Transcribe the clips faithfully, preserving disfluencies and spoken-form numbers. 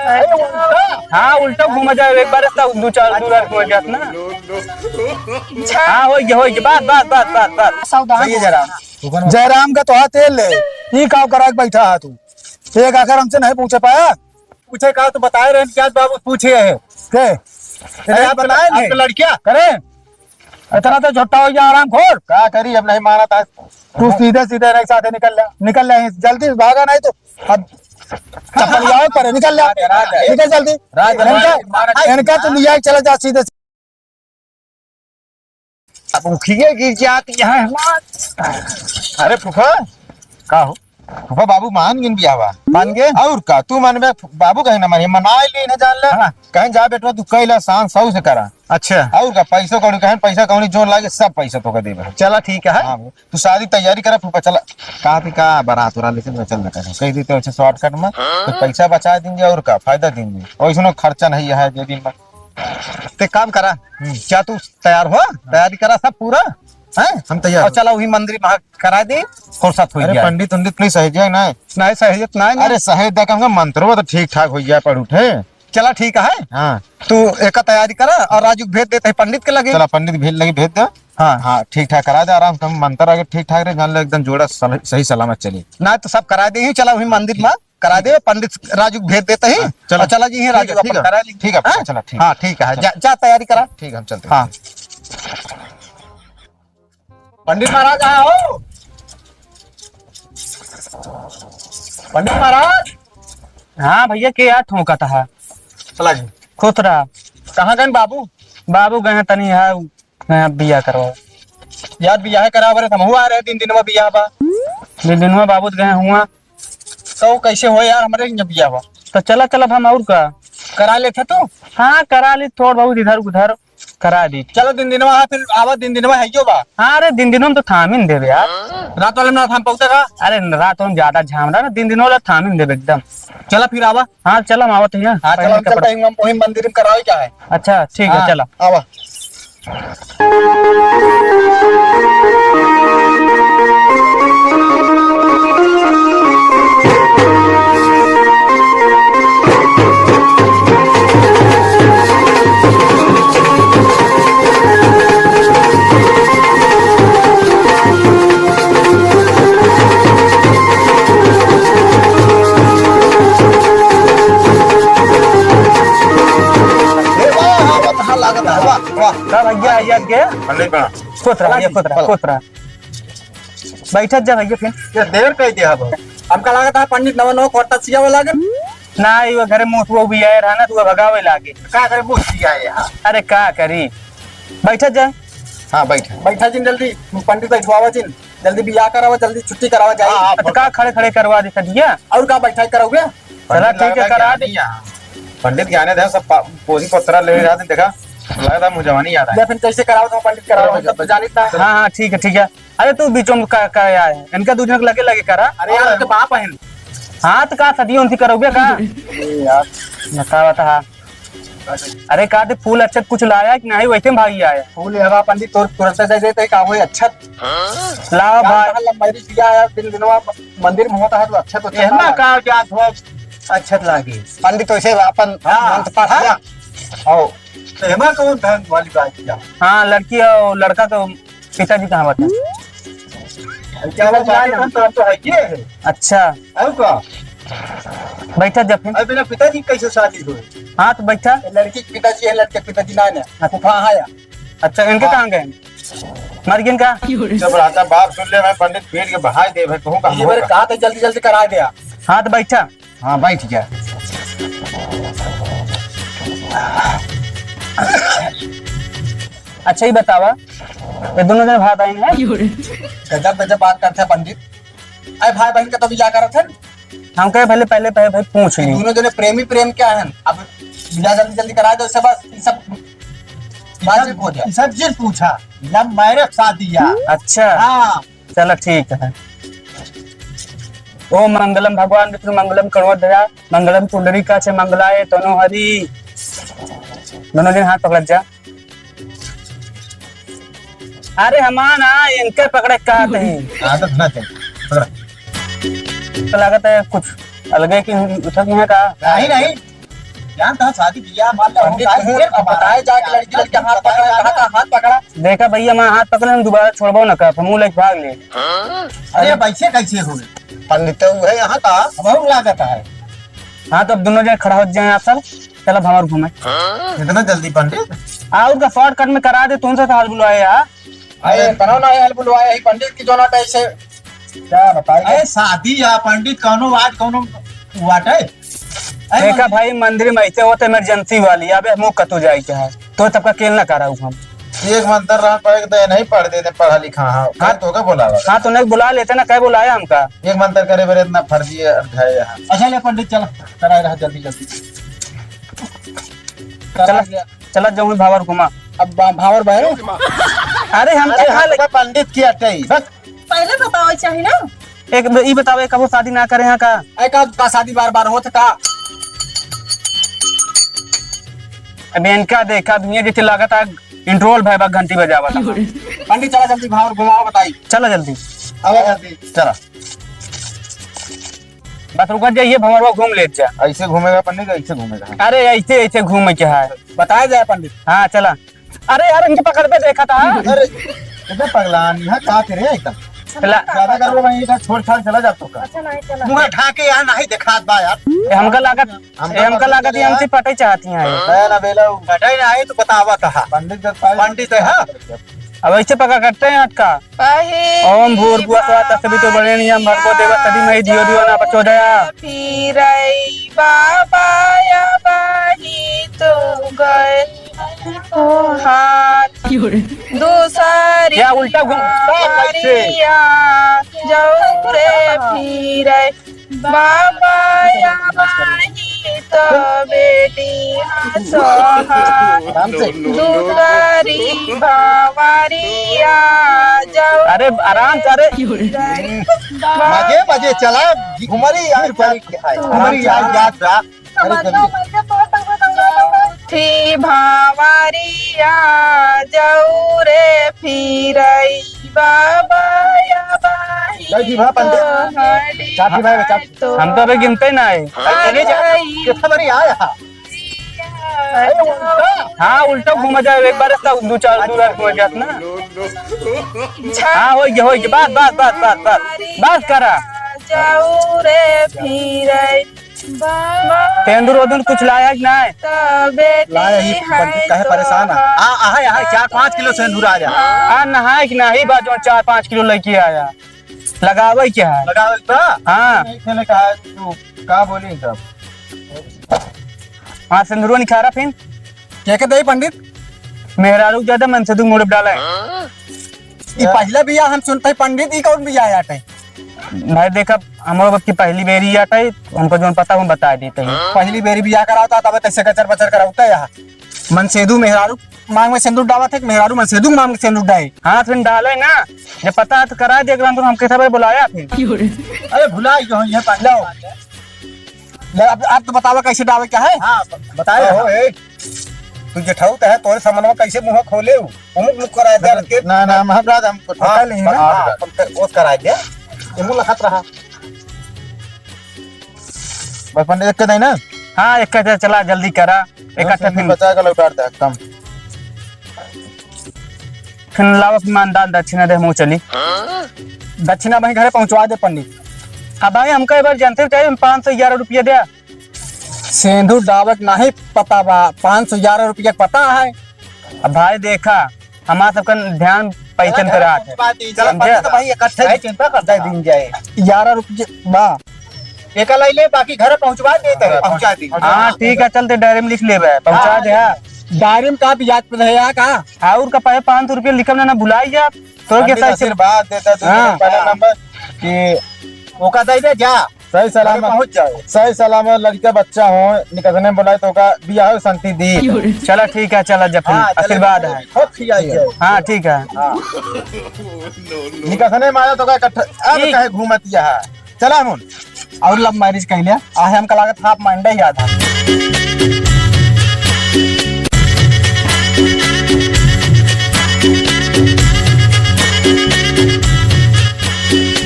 अरे, उल्टा। हाँ, उल्टा घूमा जाए, एक बार ऐसा दो चार, दो बार घूमा जात ना। हाँ, हो गया, हो गया, बस, बस, बस, बस, बस। सावधान सही है हो। जयराम। जयराम का तो हाथ तेल ले, ई काव करा के बैठा है तू? एक आखिर हमसे नहीं पूछे पाया? पूछे का तो बताए रहे कि आज बाबू पूछे है। के? अरे, आप बताए आप नहीं। तो लड़किया। करे? इतना तो झुट्टा हो गया, आराम खोर। का करी, अब नहीं माना था। तू सीधे सीधे नहीं साथे निकल ले, निकल ले, जल्दी से भागा, नहीं तो अब चप्पल लियाओ, परे निकल ले, राज, राज, निकल जल्दी। राज, इनका, राज, इनका तो लिया, चला जा सीधे से। अब उखिए गिर जात यहाँ हमार। अरे फूफा, का हो? फूफा, बाबू मान गिन बियाह बा। मान गए? और का, तू मानबे, बाबू कहे ना मानिए, मना ले ना जान ले। हाँ। कहें जा बेटवा, तू कैला शान सौ से करा। अच्छा। और का, पैसों कौड़ी कहें, पैसा कौड़ी जोन लागे, सब पैसा तोके देबे। चला ठीक है। हाँ, तू शादी तैयारी करा फूफा, चला। कहा थी का, बारात उरात लेके चल जाता है, कह देते हैं, अच्छा, shortcut में तो पैसा बचा देंगे और का फायदा देंगे, और इसमें खर्चा नहीं है जेबी में। ते काम करा, हम्म। क्या तू तैयार हो? तैयारी करा सब पूरा, हैं? हम तैयार और हो। चला वही मंदिर में करा दे, फुर्सत हो अरे जाए। पंडित उंडित नहीं सहेजिया ना? नहीं सहेजियत नहीं, नहीं। अरे सहेज दे के हमका मंत्रो तो ठीक ठाक हो जाए, पढ़ उठे। चला ठीक है। हाँ। तू एका तैयारी करा और राजू के भेज देते हैं पंडित के लगे। चला पंडित भेज लगे, भेज दे। हाँ। हाँ, ठीक ठाक करा दे, आराम से हम मंत्र आगे ठीक ठाक रहे, जान लो एकदम जोड़ा सल-, सही सलामत चली। ना तो सब करा दे ही, चला वही मंदिर में करा दे, पंडित राजू के भेज देते ही। हाँ, चला। और चला जी ही ठीक राजू है, ठीक अपन है। करा ली। ठीक है, हाँ? चला, ठीक। हाँ, ठीक है, चला। जा, जा तैयारी करा। ठीक है, हम चलते हैं। हाँ। पंडित महाराज आया हो। पंडित महाराज। हाँ भैया, के यार ठोंकत है? चला जी। खुश रहा। कहाँ गए बाबू? बाबू गए हैं तनी है, गए हैं बियाह करवा। यार बियाह करा बरे, हमहू आ रहे, दिन दिन में बियाह बा। दिन दिन में बाबू गए हुआ। तो कैसे हो यार, हमरे यहाँ बियाह बा। तो चला, चला, अब हम और का? करा लेते तू? हाँ, करा ली, थोड़ बहुत इधर उधर करा दी। चलो, दिन दिनवा है, फिर आवा, दिन दिनवा है, यो बा। हाँ, अरे, दिन दिनवा में तो थामिन देबे यार। रात वाले में ना थाम पाउते का? अरे, रात में ज्यादा झाम रहा ना, दिन दिनवा वाला थामिन देबे एकदम। चला, फिर आवा। हाँ, चला, हम आवत ही ना। हाँ, पहले चलो, हम कपड़ा चलते हैं, हम वहीं मंदिर में करावे क्या है। अच्छा, ठीक है, हाँ, चला। आवा। ए, वाह, वाह, वाह, लागत है, वाह, वाह। का भैया, आइए आपके? पंडित बा। खुश रहा, भैया, खुश रहा, खुश रहा। बैठत जा भैया फिर। ये देर कह दिया अब। हमका लागत है पंडित नवा नवा कोटा सियावे लागन। ना, वो घरे मुँह वो भी आए रहा ना, तो वो भगावे लागे। का करे मुँह सियाए यहाँ? अरे का करी, बैठत जा। हाँ, बैठ। बैठा जिन जल्दी, पंडित बैठवावा जिन, जल्दी बियाह करावा, जल्दी छुट्टी करावा जाए। हाँ, हाँ, अब का खड़े खड़े करवा दे सदिया? और का बैठा कराओगे? चला, पंडित ठीक है, लगा करा दे। ज्ञानी है। पंडित ज्ञाने थे, सब पा-, पोथी पत्रा ले रहा था, देखा, लगा था मुँह जवानी याद आया। या फिर कैसे कराओ तो पंडित कराओ, हम सब तो जानित ना। हाँ, हाँ, ठीक है, ठीक है। अरे तू बीचों में का, का आया है? इनका दू जन के लगे लगे करा। अरे यार, उनके बाप हैं। हाँ, तो का सदियों उनसे करोगे का? अरे यार। बतावा था। अरे का दे फूल अच्छत कुछ लाया कि नहीं, वैसे में भागी आया? फूल हवा पंडित तोर तुरंत दे देते का होई अच्छत। लावा का भाई। कहा लंबाई दिया यार, दिन दिनवा मंदिर में होता है तो अच्छत तो एहमा चला। का जात हो? अच्छत लागी। पंडित वैसे अपन हाँ, मंत्र पाठ हाँ। किया। आओ। तो एहमा कौन ढंग वाली बात किया? हाँ, लड़की और लड़का तो पिताजी कहाँ बाटे? क्या वो बात है, तो, तो है ये है। अच्छा। और का? बैठा जा फिर। अरे बिना पिताजी कैसे शादी हुई? हाँ, तो बैठा। लड़की के पिताजी है, लड़के के पिताजी ना है। अच्छा। फूफा है। अच्छा, इनके हाँ। कहाँ गए? मर गए इनका? जब राजा बाप सुन ले, मैं पंडित पीट के बहाई दे, भाई, कहूँ का ये मेरे होगा? कहा था जल्दी जल्दी करा दिया। हाँ, तो बैठा। हाँ, बैठ जा। अच्छा, ये बतावा, ये दोनों जने भाई बहन हैं? गजब गजब बात करते हैं पंडित। अरे भाई बहन का तो बियाह करत है। हम कहे पहले, पहले, पहले भाई पूछ ली। दोनों जने प्रेमी प्रेम क्या है? अब बियाह जल्दी जल्दी करा दो, सब, सब बातचीत हो जाए। सब चीज पूछा, लव मैरिज शादी या। अच्छा। हाँ। चला ठीक है। ओम मंगलम भगवान विष्णु मंगलम करुणाध्वजा मंगलम पुंडरीकाक्ष मंगलाय तनो हरि। दोनों जन हाथ पकड़त जा। अरे हमार ना, इनके पकड़े का तही। आदत ना चल। पकड़ा। तो लागत है कुछ अलगे की उठक यहाँ का। नहीं, नहीं। जानत ह, शादी बियाह मान लो, पंडित, हम तुहूँ ढेर अब बताए जाके लड़की, लड़की हाथ पकड़ा, कहाँ का हाथ पकड़ा? देखा भइया, हमार हाथ पकड़े, हम दुबारा छोड़बो न करब, हमहूँ लेके भाग ले। अरे, अब ऐसे कैसे होई? पंडित तो उहे यहाँ का। अब हम लागत है। हाँ, तो अब दुनों जने खड़ा हो जाए आप सब, चला भंवर घूमे। इतना जल्दी पंडित? आ, उनका shortcut में करा दे, तुमसे तो हाल बुलवाए यार। अरे, तनो ना हाल बुलवाए, ही पंडित की जो ना कैसे क्या बताई? अरे, शादी या पंडित कौनो बात, कौनो बात है? अरे, देखा भाई, मंदिर में ऐसे होत emergency वाली, अबे हमहूँ कतू जाए के है, तो तब का केल ना कराऊ हम। एक मंत्र रहन पड़े के तो ये नहीं पढ़ देते, पढ़ा लिखा, हाँ, हाँ। तो का बोला हुआ? हाँ, तो नहीं बुला लेते ना, कहे बुलाया हमका? एक मंत्र करे बरे इतना फर्जी है, है यहाँ। अच्छा ले पंडित, चल, कराए रहा जल्दी जल्दी। चला, चला जाऊँ भावर घुमा। अब भा-, भावर बहरे? अरे हम अरे, देखा हम ले- तो पंडित की अटई, बस। पहले बतावे चाही ना। एक ब-, ई बतावे, कबो शादी ना करे हैं का? ऐ का, का शादी बार बार होत का? अब इनका देखा, दुनिया जैसे लागत है, interval भय बा, घंटी बजावत है। पंडित, चला जल्दी, भावर घुमाओ, बताई। चला जल्दी। आवा जल्दी। चला। बस रुकत जाइए, भंवरवा घूम लेत जा। ऐसे घूमेगा पंडित, ऐसे घूमेगा। अरे, ऐसे, ऐसे घूमे के है। बताया जाए पंडित। हाँ, चला। अरे यार, इनके पकड़ पे देखा था। अरे, इतना पगलान है, का करे एकदम? चला। ज्यादा कर लो भाई, इधर छोड़ छाड़ चला जा तो का। अच्छा, नहीं, चला। मुँह ढाके यहाँ नहीं दिखात बा यार। ए, हमका लागत, हमका ए, हमका पकड़ लागत, ये यार। हमसे पटई चाहती हैं। मैं ना बेला हूँ। पटई ना आई तो बतावा कहा। पंडित जब पाए पंडित है, हाँ। अब ऐसे पकड़ करते हैं अटका। ओम भूर्भुवः स्वः तत्सवितुर्वरेण्यं भर्गो देवस्य धीमहि धियो यो नः प्रचोदयात्। फिरै बाबा या बाही तो गए हाथ। दूसरी क्या उल्टा घूम-, बाबरिया जाऊ रे फिरै। बाबा या बाही तो बेटी हसोहा। आराम से। दूसरी बाबरिया जाऊ। अरे, आराम से, अरे। मजे, मजे चला, घुमरी यार, घुमरी यार, याद रहा। अरे, जल्दी। थी भावरिया जाऊ रे फिरै बाबा या बाही बैठी भा पंडित। तो हरी चाटी भाई, चाटी। तो हम तो अबे गिनते ना है। अरे, कितना बारी आया? अरे, उल्टा। हाँ, उल्टा घूमा जाए, एक बार ऐसा दो चार, दो बार घूमा जात ना। हाँ, हो गया, हो गया, बस, बस, बस, बस, बस, बस करा। जाऊ रे फिरै। सेंदूर वेंदूर कुछ लाया कि नाहीं? लाया ही, काहे परेशान है? आ, आ, है, आ, है, चार पाँच किलो सेंदूर आ जा। आ, नहाए कि नाहीं बा, जो चार पाँच किलो लेके आया। लगावे क्या है? लगावे तो? हाँ। नहीं खेले का है, तू का बोली सब? हाँ, सिंदूरो निखारा फिन। के के देई पंडित? मेहरारू के दे दे, मनसेधू मुड़े डाला है। ई पहला बियाह हम सुनते हैं पंडित, ई कौन बियाह आटे? भाई देखा, हमरो बस की पहली बेरी आटे, हमको जौन पता हम बता देते हैं। पहली बेरी बियाह करावता, तब तैसे कचर पचर करावता है यहाँ। मनसेधू मेहरारू मांग में सेंदूर डावत है कि मेहरारू मनसेधू मांग में सेंदूर डाए? हाँ, फिर डाले ना, जब पता है तो करा दे, अगर हम, हम कैसे भाई बुलाया फिर? अरे भुला गयो, ये पहला हो। ले, अब, अब तो बतावा कैसे डावे क्या है? हाँ, ब-, बताए हो, ए। तू जेठाऊ तो है, तोरे समनवा कैसे मुंह खोले हो? उमुक मुक कराए दे, रख के। ना, ना, हम, हम राज, हम हाँ, पता नहीं है ना। हाँ, हम कर, वो कराए दे। ये मुंह लखत रहा। बस पंडित एक के नहीं ना? हाँ, एक के चला, जल्दी करा। एक हाँ, के फिर बचा के लौटा दे, कम। फिर लावा, फिर मान दान दक्षिणा दे, मुँह चली। दक्षिणा वहीं घरे पहुँचवा दे पंडित। अब भाई, हमका एक बार जानते हो, चाहिए, पाँच सौ ग्यारह रुपया दे। सेंधु डावक नहीं पता बा, पाँच सौ ग्यारह रुपया पता है। अब भाई देखा, हमार सबका ध्यान पैसन पे रहा है। बात ही चला, समझे? पता तो भाई इकट्ठे ही चिंता करता है। दिन जाए। ग्यारह रुपये बा। एका लाई ले, बाकी घर पहुँचवा देते हैं, पहुँचा दी। हाँ, ठीक है, चलते डायरी में लिख लेबे, पहुँचा दे, हाँ। डायरी में का ब्याज पे रहे, का? और का पाए पाँच सौ रुपये लिखब ना, ना भुलाई जा। तो पंडित कैसा आशीर्वाद देता तू, हाँ। पहला नंबर कि ओका दे दे, जा। सही सलामत, पहुँच जाओ। सही सलामत लड़का बच्चा हो, निकसने में बोलाए तो ओका बियाह शांति दी। चला ठीक है, चला जब फिर हाँ, चला आशीर्वाद है। खूब खियाई है। हाँ, ठीक है। हाँ। निकसने में आया तो ओका इकट्ठा, अब ठीक। कहे घूमत यहाँ। चला हम और love marriage कह लिया। आहे हमका लागत half mind है याद है।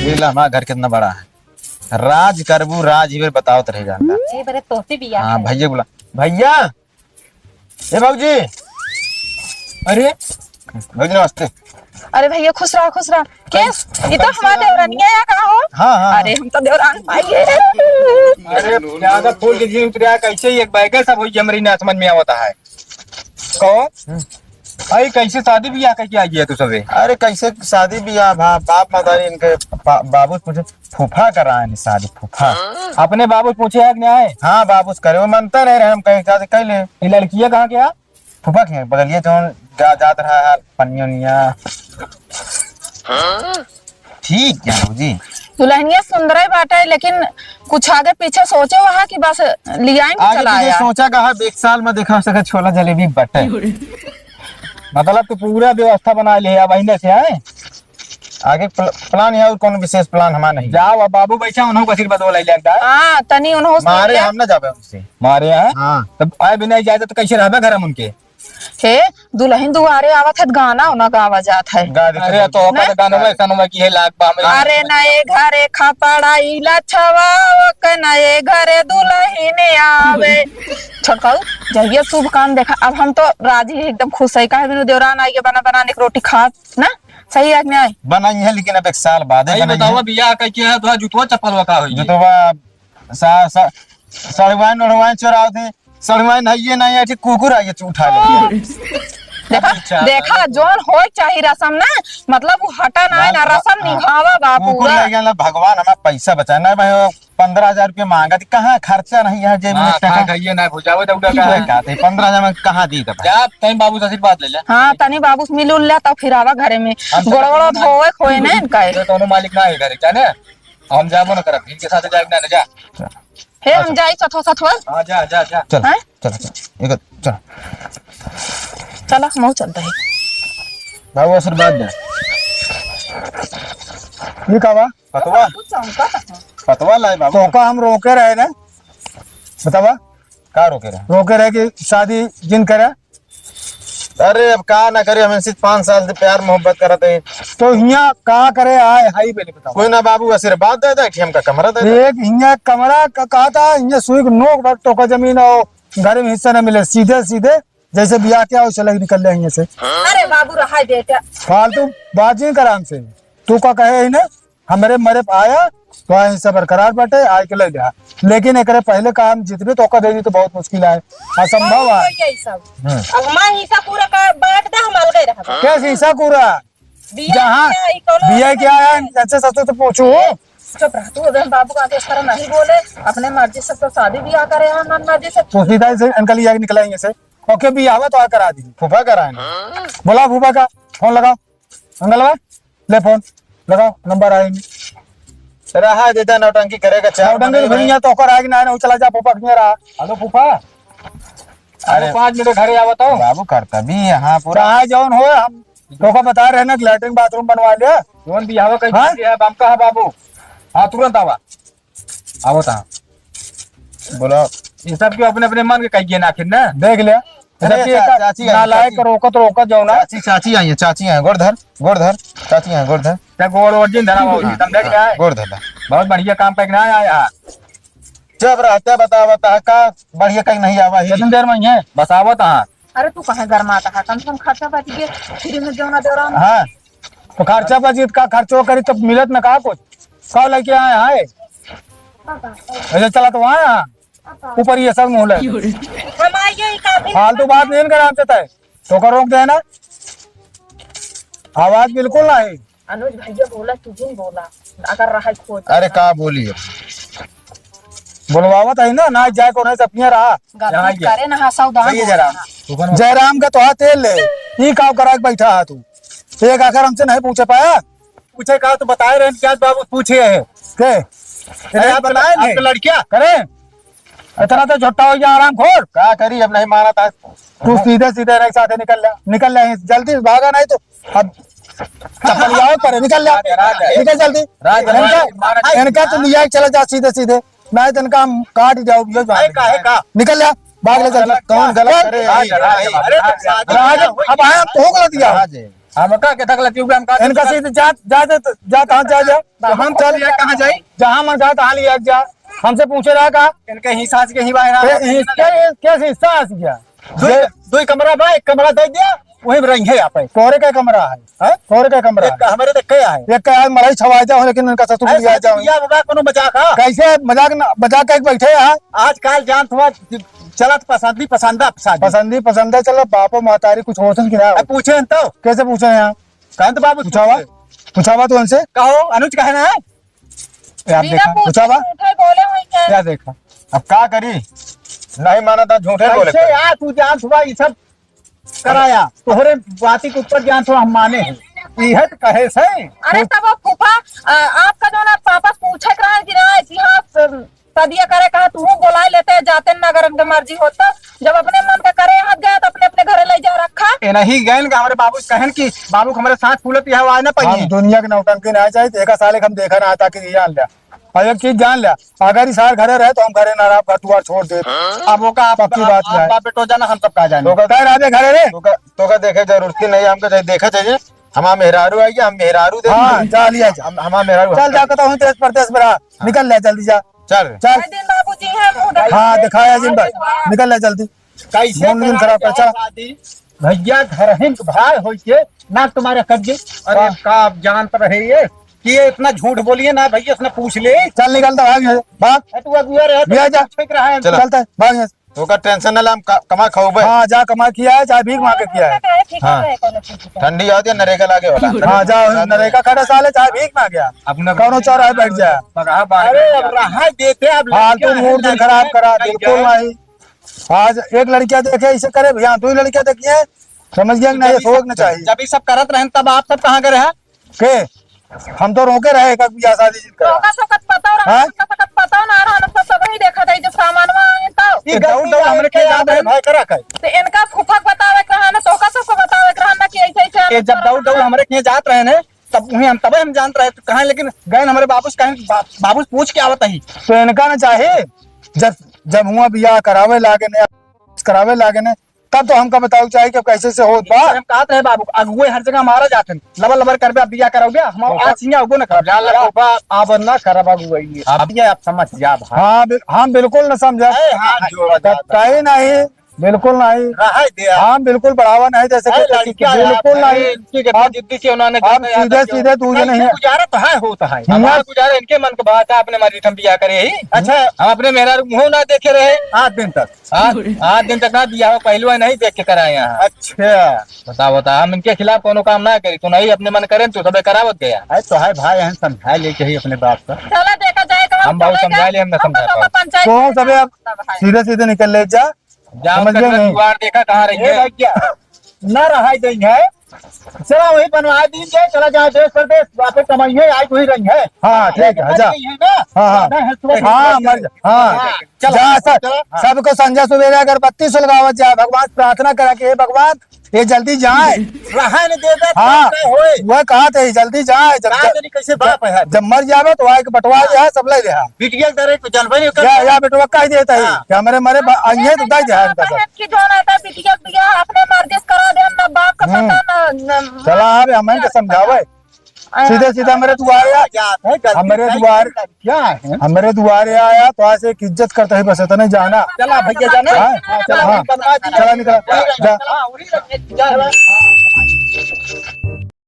ये ला, हमारा घर कितना बड़ा है। राज करबू, राज ही बेर बतावत रह जाता। ए, बरे तोहसे बियाह हाँ, करे। भैया बोला। भैया, ए भौजी। अरे भौजी, नमस्ते। अरे भैया, खुश रहा, खुश रहा। केस, ई तो हमार देवरनिया या का हो? हाँ, हाँ, अरे, हाँ। हम तो देवरान पाइए। अरे, ज्यादा फूल के जीव तुरिया, कैसे ही एक बैग है, सब होई हमरी ना समझ में आवता है। कहो, हम्म। भाई, कैसे शादी बियाह करके आई है तू सबे? अरे, कैसे शादी बियाह, भा-, बाप मतारी इनके पा-, बाबू से पूछे, फूफा कराए ने शादी, फूफा। अपने बाबू से पूछे है कि नहीं आए? हाँ, बाबू से करे, वो मनता नहीं रहे, हम कहे शादी कर ले। ये लड़कियाँ कहाँ के आ? फूफा के बगलिया जौन जा-, जात रहा है, पनिया उनिया। ठीक है, बाबूजी। दुल्हनिया सुंदर ही बाटे, लेकिन कुछ आगे पीछे सोचे हुआ कि बस लियाई में आगे चला पीछे आया। सोचा का है, एक साल में देखा सके छोला जलेबी बटे। मतलब, तू पूरा व्यवस्था बना ले, अब अहिने से आए। आगे प्ल-, plan है, और कौन विशेष plan हमारा नहीं। जाओ, अब बाबू बैठा, उन्हों को आशीर्वाद वाला इलाज दा। हाँ, तनी उन्हों से मारे ले। हम ना जाबे उनसे। मारे, हाँ? हाँ। तब आए बिना इजाजत तो कैसे रहबे घर हम उनके? हे, दुल्हन दुआरे आवत है, गाना उना गावा जात है। गा दे अरे, तो। तो ओकर गाना में ऐसा नुमा की है, लाग बा हमें। अरे, नए घरे खपड़ा ई लछवा, ओके नए घरे दुल्हन आवे। छोटकाऊ, जहिया शुभ काम देखा, अब हम तो राजी है, एकदम खुश है। काहे बिनु देवरान आई के बना बना के रोटी खात ना, सही है कि नहीं? बनाई है, लेकिन अब एक साल बाद ही भाई बनाई बताओ, है। बियाह का क्या है, तो जूतवा चप्पलवा का होई? जूतवा सा-, सा-, सड़वाइन ओढ़वाइन चोराव थे, सड़वाइन है ये नहीं है, कुकुर आइए उठा ले। देखा, अच्छा, देखा, जौन होए चाही रसम ना, मतलब वो हटा ना है ना, हाँ, रसम हाँ। निभावा बा कुकुर पूरा। ले गया ना, भगवान हमारा पैसा बचाए ना भाई, पन्द्रह हजार रुपया मांगा थी, कहाँ खर्चा नहीं है जेब में हाँ, टका। खा खाइए ना, भुजावे दौड़ा का है। का थे, पन्द्रह हजार में कहाँ दी तब? जा, तनी बाबू से आशीर्वाद ले ले। हाँ, तनी बाबू से मिल उल ले, तब फिर आवा घरे में। हम तो गोड़ वोड़ धोवे खोए ना इनका। ये तो दोनों मालिक ना है घरे, जाने? हम जाबो ना करब, इनके साथ जाए ना, ना जा। हे, हम जाई सथवा, सथवा। हाँ, जा, जा, जा। चल, हैं? चल, चल, एक, चल। चला, हम चलते हैं। बाबू, आशीर्वाद दे। ये का बा? पतवा। तू चमका था। पतवा लाए बाबू। तो का हम रोके रहे ना? बतावा। का रोके रहे? रोके रहे कि शादी जिन करे। अरे, अब का ना करे, हम इनसे पाँच साल से प्यार मोहब्बत करत है। तो हियाँ का करे आए, हाई बेले बताओ। कोई ना बाबू, आशीर्वाद दे दे, हमका कमरा दे दे। एक हियाँ कमरा का कहा था, हियाँ सुई के नोक भर तोका जमीन और घर में हिस्सा ना मिले, सीधे सीधे जैसे बियाह किया, वैसे लग निकल ले हियाँ से। अरे बाबू, रहा बेटा। फालतू बात नहीं कर हमसे। तू का कहे ही ना? हमरे मरे पे आया, तो हिस्सा बरकरार बाटे, आए के ले जा। लेकिन एकरे पहले काम जितने तो ओका दे दी तो बहुत मुश्किल आए, असंभव है। यही सब। हम्म। अब हमार हिस्सा पूरा कर, बांट दे, हम अलगे रहब। कैसे हिस्सा पूरा? बिया जहाँ क्या, ई कौनो बिया क्या है, अच्छे ससुर से पूछू। चुप रह तू, अगर बाबू का आगे इस तरह नहीं बोले, अपने मर्जी से तो शादी बियाह करे हैं, मन मर्जी से। तो सीधा से इनका लिया के निकलाएंगे से। ओके, बियाह हुआ तो आ करा दी। फूफा कराए ना। बोला फूफा का, फोन लगाओ। अंगलवा, ले फोन, लगाओ, नंबर आए नहीं। रहा देता नौटंकी करेगा, चार नौटंकी महीने भैया तो ओकर आगे ना, ना, चला जा, फूफा के रहा। हेलो फूफा। अरे अरे पाँच मिनट घरे आवत हो। बाबू करता भी यहाँ पूरा। चाहे जौन हो, हम तोका बता रहे ना कि लैट्रिन बाथरूम बनवा लिया। जौन भी हवा कहीं हाँ? है, बम का है बाबू। हाँ, तुरंत आवा। आवत हाँ। बोला। ये सब क्यों अपने अपने मन के कहिए ना आखिर ना? देख ले। अरे, जबकि चा-, एक चाची आई, नालायक चाची। रोकत, रोकत जाओ ना। चाची, चाची आई है, चाची आई है, गोड़ धर, गोड़ धर, चाची आई है, गोड़ धर। क्या गोड़ वोड़ जिन धरा बाबू, हाँ, समझा हाँ, क्या है? गोड़ धर ला। बहुत बढ़िया काम करके ना आया यार। जब रहते बता, बता का बढ़िया कहीं नहीं आवा ही। कितनी देर में है? बस आवत हाँ। अरे तू कहाँ गरमाता है? कम से कम खर्चा बच गया, फ्री में जौना दौरान। हाँ, तो खर्चा बच गया, का खर्चो करी तो मिलत ना का कुछ? का लेके आए हाय? ऐसे चला तो वहाँ ऊपर ये सब मुँह लगे। हम आइए, ई काफी फालतू बात नहीं कर हमसे तय। तो का रोक देना। आवाज बिल्कुल नहीं। अनुज भैया बोला, तू जिन बोला। अगर रहा खोज। अरे का बोली है? बोलवावत है ना, ना जाए को नहीं, सब यहाँ रहा। गलती यहाँ ये। करे ना, हाँ, सावधान सही है हो जरा। रहा। जयराम का तो हाथ तेल ले। ई का करा के बैठा है तू? एक आखिर हमसे नहीं पूछे पाया। पूछे का तो बताए रहे कि आज बाबू पूछे है। के? अरे आप बताए आप नहीं। तो लड़किया। करे। इतना तो झुट्टा हो गया, आराम खोर। का करी, अब नहीं माना था। तू सीधे सीधे नहीं साथे निकल ले, निकल ले, जल्दी से भागा, नहीं तो अब चप्पल जाओ पर निकल ले, राज, राज। निकल जल्दी। राज, इनका, राज। इनका तो लिया चला जा सीधे सीधे, नहीं तो इनका हम काट जाओ, ये जाओ। अरे, काहे का? निकल ले, भाग ले जल्दी। गलत, कौन गलत करे? राज, राज, अरे, तो शादी राज, अब आया तो हो गलत दिया। राज। हमका के तक लती हुआ, हमका इनका सीधे जा, जा, जा, जा, तहाँ जा, जा। तो हम चल जा, कहाँ जाई? जहाँ मन जा, तहाँ लिया जा। हमसे पूछे रहा का? इनके हिस्सा के ही बाहर आ। ए, इसके, इसके हिस्सा आ गया। दो, ये दो कमरा बा, एक कमरा दे दिया, वही में रहिए आप। तोरे का कमरा है? हैं? तोरे का कमरा एक है? हमारे तो क्या है? एक का यार मड़ई छवा जाओ, लेकिन इनका ससुर अरे लिया शादी जाओ। बियाह बा, कोनो मजाक है? कैसे मजाक ना, मजाक कह के बैठे हैं? आजकल जान थोड़ा चलत पसंदी, पसंदा, पसंदी। पसंदी, पसंदा चलो, बापो महतारी कुछ होतन कि ना? अब पूछे हैं तो? कैसे पूछे हैं आप? कहन तो बाबू पूछावा? पूछे। पूछावा तो उनसे? कहो, अनुज कहे ना है? ए, आप बिना देखा, पूछे पूछावा? झूठे बोले हुई क्या? क्या देखा? अब का करी? नहीं माना था, झूठे बोले कैसे करी। यार, तू जान थोड़ा ये सब कराया, तोहरे बाती के ऊपर जान थोड़ा हम माने हैं। इहे तो कहे से। अरे तब वो फूफा, आ, आपका जो ना पापा पूछे के रहे कि ना, कि हाँ, स-, सदिया करे कहा, तू बोला लेते, जाते न अगर उनके मर्जी होत तो, जब अपने मन का करे हाथ गया तो अपने, अपने घरे ले जा रखा। ए नहीं गैन का हमारे बाबू कहन कि बाबू के हमारे साथ फूलत यह आए ना पाइए। हम दुनिया के नौटंकी ना चाहिए, एक साल एक हम देखा ना था कि ये जान लिया। और एक चीज जान लिया, अगर ई सार घरे रहे तो हम घरे ना रहब, घर दुआर छोड़ देब। अब ओका आप, पक्की आप, बात आप है। बाप बेटो जाना, हम सब का जाने। तो का कह रहा बे घरे रे? तो का, तो का देखे जरूरत ही नहीं, हमको चाहिए, देखा चाहिए। हमार मेहरारू आई, हम मेहरारू दे हाँ, दी। जा लिया जा। हम, हमार मेहरारू चल हम जा, कहता हूँ देश परदेश में रहा, निकल ले जल्दी जा। चल। चल। अरे दिन बाबूजी हैं, मुंह हाँ, दिखाया जिन भाई, निकल ले जल्दी। कैसे मूड दिन खराब कर, चल। शादी? भैया घर हिंद भाई होइके ना तुम्हारे कब्जे। अरे हाँ। का आप जानत रहे ये कि ये इतना झूठ बोलिए ना भैया, इसने पूछ ले। चल निकल तो भाग यहाँ से, भाग। ए, तू अगुआ रहे तो भैया जा। ठीक रहा है। चला। चलता है, भाग यहाँ से। ओकर टेंशन ना ले, हम क-, कमा खाओ बे। हाँ, जा कमा किया है, चाहे भीख मांग के किया है। ठीक है, हाँ। है, कोनो चीज का। ठंडी आवत है, नरेगा लागे वाला। हाँ, जा, नरेगा खड़ा साले, चाहे भीख मांग गया। अपना कौनो चौराहे बैठ जाए। पगहा बाहर अरे, बैठ अब जा। रहा देते, अब फालतू लड़कियां हैं, मूड दिन खराब करा, लड़कियां बिल्कुल हैं। नहीं। आज एक लड़किया देखे ऐसे करे भैया, दो लड़किया देखिए, समझ गया कि नहीं, ये सोच ना चाहिए। जब ये सब करत रहन तब आप सब कहाँ गए रहे? के? हम तो रोके रहे एक बियाह शादी जिनका। रोका सकत पता रहा, हाँ? रोका सकत पता ना रहा, हम तो सब ही देखा था, जब सामान में आए तो। ये ये दौड़ दौड़ हमरे के जात रहे भाई करा कर। तो इनका फूफक बतावे के रहा ना, तो का सबको बतावे के रहा ना कि ऐसे ऐसे ये जब दौड़ दौड़ हमरे के जात रहे ने, तब वहीं हम, तबे हम जानत रहे तो कहाँ, लेकिन गए हमारे बाबूस कहें, बा-, बाबूस पूछ के आवत ही। तो इनका ना चाहे, जब, जब हुआ बियाह करावे लागे ने, करावे लागे ने, तब तो हमका बताओ चाहे कि अब कैसे से होत बा। हम कहत रहे बाबू, अगुए हर जगह मारा जात हैं, लबर लबर करबे, अब बियाह कराओगे, हम ओहो। आज हियाँ अगुए न करब। जान ला बाबा, अब न करब अगुए। अब ये आप समझ जा भाई। हाँ, बिल-, हम बिल्कुल न समझा। ए, हाथ जोड़ा जाता। कतई नहीं, बिल्कुल नहीं। रहे दे। हम बिल्कुल बढ़ावा नहीं दे सके, ए, लड़कियाँ बिल्कुल आप, नहीं। ए, इनकी कितना अब, जिद्दी के उन्होंने अब कितना याद सीधे रखा। सीधे तू ये नहीं नहीं, है। गुजारा तो है, होता है। हियाँ हमारा गुजारा इनके मन के बात है, अपने मर्जी से हम बियाह करे ही। अच्छा। हम अपने मेहरारू मुँह ना देखे रहे। आठ दिन तक। आठ, आठ दिन तक ना बियाह, पहलू नहीं देख के कराए यहाँ। अच्छा। बताओ, बताओ, हम इनके खिलाफ कोनो काम ना करी, तो नहीं अपने मन करें तो सबे करावत गया। अरे तो है भाई, हम समझा ले चाहिए अपने बाप का। चला देखा जाए तो हम हम बहुत चले समझा जाए। ले, हम ना हम तो समझा सबका पाए। पंचायत तो में सबे अब सब है। सीधे सीधे निकल ले जा। जाओ, समझ गए कटरा नहीं? दुआर देखा कहाँ रही ए है? भैया, ना रहाई देंगे। चला वही बनवा दीजिए, चला जाए देश परदेश, वापस कमाइए, आज वही रही है। हाँ, ठीक है, जा। यही है ना? हाँ, हाँ। ना है, सुबह हाँ, सुबह मर जा, हाँ। हाँ, चलो, जा, सब, चलो। सबको संझा सुबेरे अगरबत्ती सुलगावत जा, भगवान से प्रार्थना करा कि हे भगवान, ये जल्दी जाए। रहा न देवे, हाँ, क्या होए? वह कहा थे, जल्दी जाए, जब, ना जब, जानी कैसे बाप है। जब मर जावे तो आए के बटवा दे, सब ले ले। बिटिया के डरे तो जानबे नहीं करता। या, या बेटवा कह देता है हाँ। कि हमारे मरे बा-, आइए तो दे दे, इनका सब। कि जो रहता है, बिटिया, बिटिया अपने मर्जी से करा दे, ना बाप का हम्म। पता, ना, ना चला, अब हम इनके समझावे। हाँ। सीधे सीधे हमरे दुआरे आ, जात है, गलती हमरे नहीं दुआर, करता, क्या है? हमरे दुआरे आया तो आज एक इज्जत करता है, बस इतने जाना। चला भैया, जाना। हाँ? हाँ, चला, हाँ। हम बनवा दी। चला निकल, जा। हाँ, वही रख, जा।